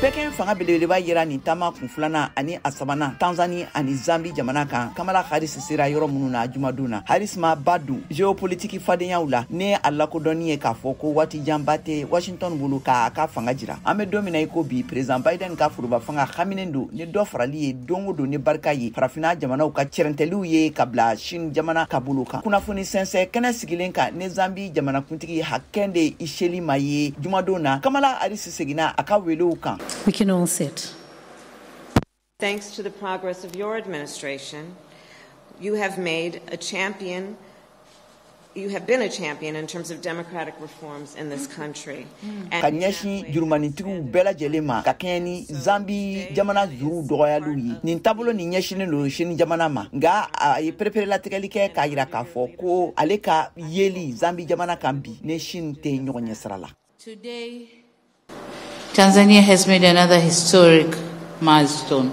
Pékin fanga belebeleba yera nin taama kun filanan ani a sabanan Tanzanie ani Zambi jamana kan, Kamala Harris sera yɔrɔ minnu na jumadon na. Harris ma ba don géopolitique fadenyaw la ne a lakodɔnni ye k'a fɔ ko waati janba tɛ Washington bolo k'a ka fanga jira. An bɛ don min na i ko bi, président Biden ka foroba fanga haminen don ni dɔ farali ye don o don ni barika ye farafinna jamanaw ka cɛrɛntɛliw ye ka bila Chine jamana ka bolo kan. Kunnafoni sɛnsɛn kɛnɛ sigilen kan ni Zambi jamanakuntigi Hakainde Hichilema ye jumadon na, Kamala Harris seginna a ka welew kan. We can all sit. Thanks to the progress of your administration, you have made a champion you have been a champion in terms of democratic reforms in this country. Ka ɲɛsin jurumanitigiw bɛɛ lajɛlen ma ka kɛɲɛ ni Zambi jamana juruw dɔgɔyaliw ye, nin taabolo nin ɲɛsinnen don Sini jamana ma. Nka a ye pereperelatigɛli kɛ k'a yira k'a fɔ ko ale ka yeli Zambi jamana kan bi ni Sini tɛ ɲɔgɔn ɲɛ sira la. Today, Tanzania has made another historic milestone.